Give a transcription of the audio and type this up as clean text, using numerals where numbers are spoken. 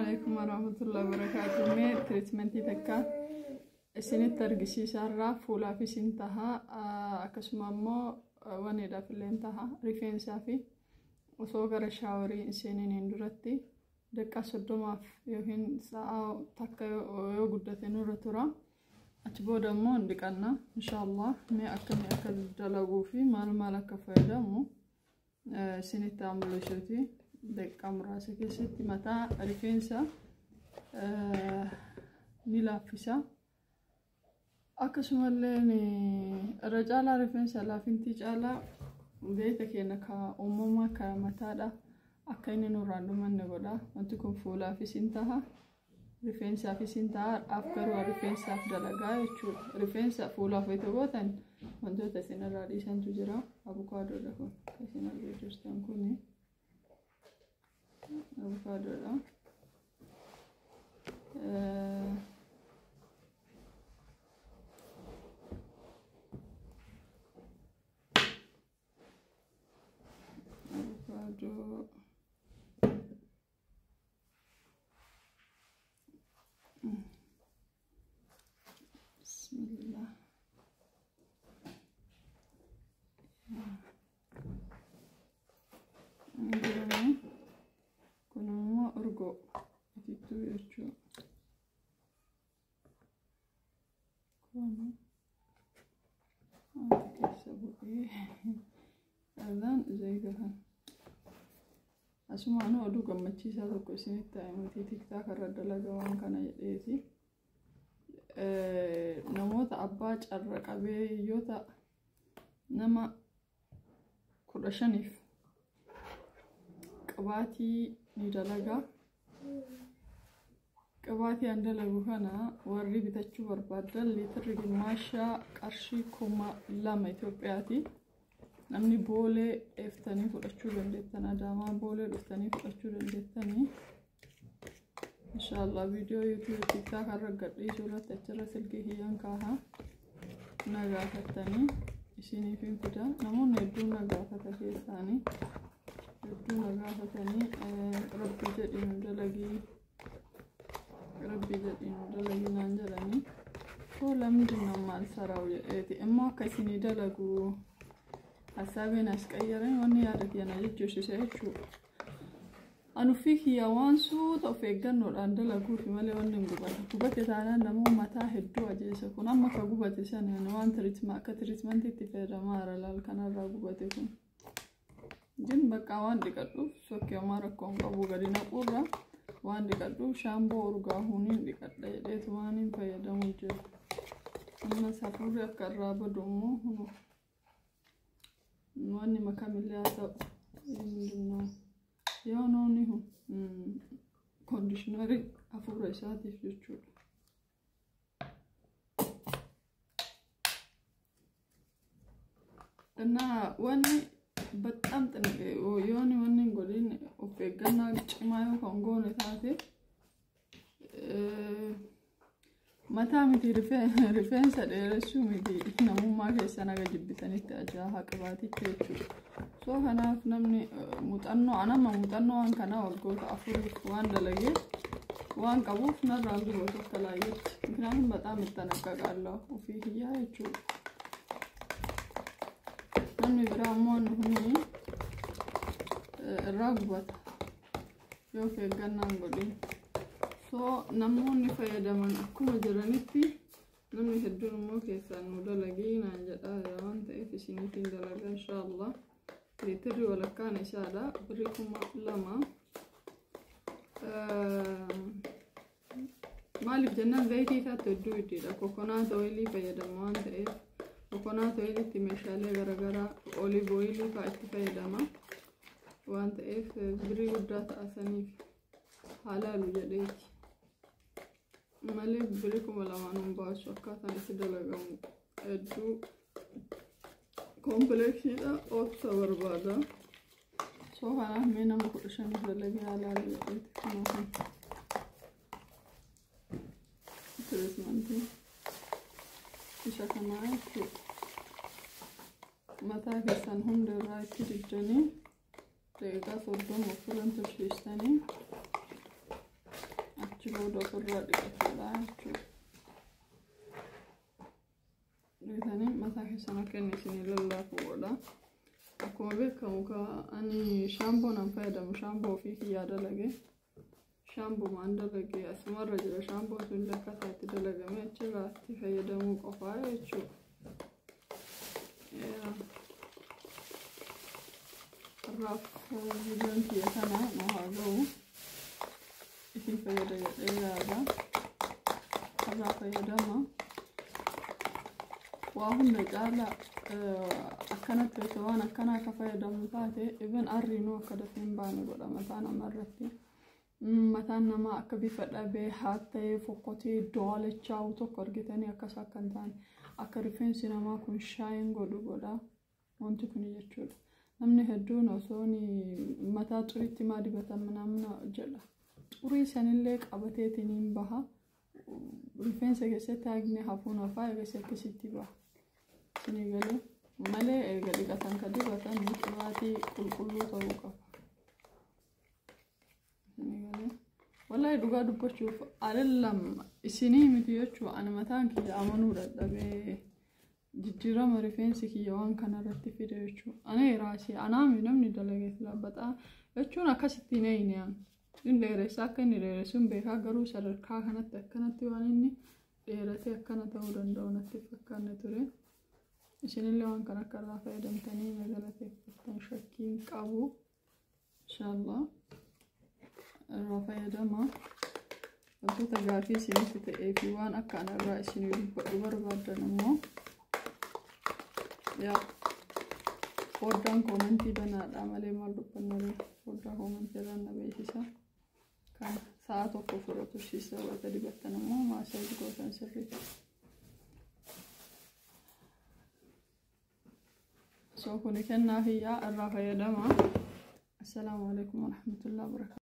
Alaikum warahmatullahi wabarakatuh. Mee treatmentii takka isinitti argisiisaarraa fuulaaf isin taha, akkasuma immoo waneedhaaf illee taha, rifeensaa fi osoo gara shaaworii hin seeniin duratti daqiiqaa 30f yookiin sa'a takka yoo guddate nurra tura. Achi booda immoo hin dhiqanna inshaallah. Mee akkamii akka dalaguu fi maal maal akka fayyadamu isinitti haa mul'isuuti. Daqiiqaa muraasa keessatti mataa rifeensa ni laaffisa. Akkasumallee irra caalaa rifeensa laafintii caalaa beeka keenya ka uumamaa ka mataadha. Akka inni nurraan dhumanne godha. Wanti kun fuulaafis hin taha, rifeensaafis hin taha. Har'aaf garuu rifeensaaf dalagaa jechuudha. Rifeensa fuulaaf wayita gootan wantoota isin irraa dhiisantu jira. Abukaadoodha kun isin arguu jirtan kuni. Abukaadoodha. Abukaadoo. Bismillah. Kun immoo urgoo itittuu jechuudha. Kun wanta keessa bu'ee dhaan zayita kana. Asumaanuu oduu gammachiisaa tokko isinitti himuuti. TikTok irra dalaga waan kana jedheeti. Namoota abbaa carra qabeeyyoota nama 15f qibaatii ni dalaga. Qibaatii an dalagu kana warri bitachuu barbaadan liitirri gimmaashaa qarshii 2000 Itoophiyaati. Namni Boolee eeftanii fudhachuu dandeettan, Adaamaa Boolee dhuftanii fudhachuu dandeettanii. Inshaallah viidiyoo YouTube TikTok irra gadhiisuu irratti achirra silkii kiyyaan kaaha, na gaafattanii isiniif hin fida. Namoonni hedduun na gaafata, keessaanii hedduu na gaafatanii, rabbii jedhii nu dalagii, rabbii jedhii nu dalagii naan jedhanii. Koo lamdi maal saraa'u jedheeti immoo akka isinii dalagu hasaabeen as qayyaran wanni yaada kiyya na jechisiise jechuudha. Anu fi kiyya waan suuta of eeggannoodhaan dalaguufi malee wanni hin gubata. Gubate taanaan namoo mataa hedduu ajeessa. Kun amma akka gubate sana waan akka treatmentiitti fayyadamaa jira, laal kanarraa gubate kun. Jin bakka waan dhiqadhuuf sokkee homaa rakkoo hin qabu, gadi naquurra waan dhiqadhuuf shaamboo urgaahuun dhiqadha jedheetu waan hin fayyadamu jira. Amma hafuurri akka irraa badu immoo hunu wanni makamillee haa ta'u yoo noonni hun conditionerii hafuura isaatiif jechuudha. እና wanni በጣም yooni wanni hin godhin of eeggannaa cimaa yoo kan goone taate, mataa miti, rifeensa dheeressuu miti, namummaa keessa naga jibbitanitti ajaaha qibaatichi jechuudha. So kanaaf namni muuxannoo anama muuxannoo waan kanaa waggoota 4 waan dalagee waan qabuuf narraa gubatu akka laayyetti. ምክንያቱም በጣም እጠነቀቃለሁ ofii kiyyaa jechuudha. Namni biraa immoo kuni irraa gubata yoo of eeggannaan godhin. So namoonni fayyadaman akkuma jiranitti namni hedduun immoo keessaan nu dalagii naan jedhaa waan ta'eef isiniitiin dalaga inshaallah. Liitirri walakkaan isaadha birrii 2000. Maaliif jennaan zayitii isaatti hedduu iddiidha. Coconut oilii fayyadama waan ta'eef coconut oiliitti meeshaalee garaagaraa olive oilii fa'aa itti fayyadama waan ta'eef birrii guddaa ta'a, saniif halaalu jedheeti. Malee birrii 2000 hin baasu. Akkaataan itti dalagamu hedduu complexiidha, obsa barbaada. So kanaaf mee nama 15f dalagee halaalu jedheeti kanaaf treatmentii isa kanaa jechuudha. Mataa keessan hunda irraa itti diddanii daqiiqaa 30 ofirran tursiistanii. Achi booda ofirraa dhiqatuudha jechuudha. Dhiqatanii mataa keessan akka inni isinii lallaafu godha. Akkuma beekamu ani shaamboo nan fayyadamu, shaamboo ofii kiyyaa dalage. Shaambumaan dalage asumarra jira, shaamboon sun illee akkaataa itti dalagame achirraa itti fayyadamuu qofaa jechuudha. Har'aaf viidiyoon kiyya kana nu haa ga'u. Isin fayyada jedhee yaada. Irraa fayyadama. Waa hunda caala akkanatti osoo waan akkanaa akka fayyadamu taate, even arriinuu akka dafee hin baane godha mataa namaa irratti. Mataan namaa akka bifa dhabee haa ta'ee fokkotee daalachaa'u tokko argitanii akkas akka hin taane, akka rifeensi namaa kun shine godhu godha wanti kun jechuudha. Namni hedduun osoo mataa xuriitti maa dibatan namna jedha. Xurii sanillee qabateetiin hin baha. Rifeensa keessatti haqni hafuun hafaa eegasii akkasitti baha. Isinii galee malee eega dhiqatan ka dibatan qibaatii qulqulluu ta'uu qaba. Isinii galee. Wallahi dhugaa dubbachuuf alillam isinii miti jechuu, ani mataan kiyya amanuu dadhabee jijjiirama rifeensi kiyya waan kanarratti fide jechuu. Ani raasii anaami namni dalagee filabaxaa jechuun akkasitti hin eeyne. Inni dheeressa, akka inni dheeressuun beekaa, garuu sadarkaa kanatti akkanatti waan inni dheeratee akkana ta'uu danda'u natti fakkaanne ture. Isinillee waan kana akka irraa fayyadamtanii na galateeffattan shakkiin qabu. Inshaallah irraa fayyadama. Wantoota gaafii isinitti ta'ee fi waan akka anarraa isinii dubbadhu barbaaddan immoo, yaa foddaan koomentii banaadha malee maal dubbannaree, foddaa koomentii irraan na beeksisa. Kan sa'a tokko ofirra tursiisa, wanta dibattan immoo massage gootan sirriitti. So kuni kennaa kiyyaa, irraa fayyadama. Assalaamu alaikum warahmatullahi wabarakatuh.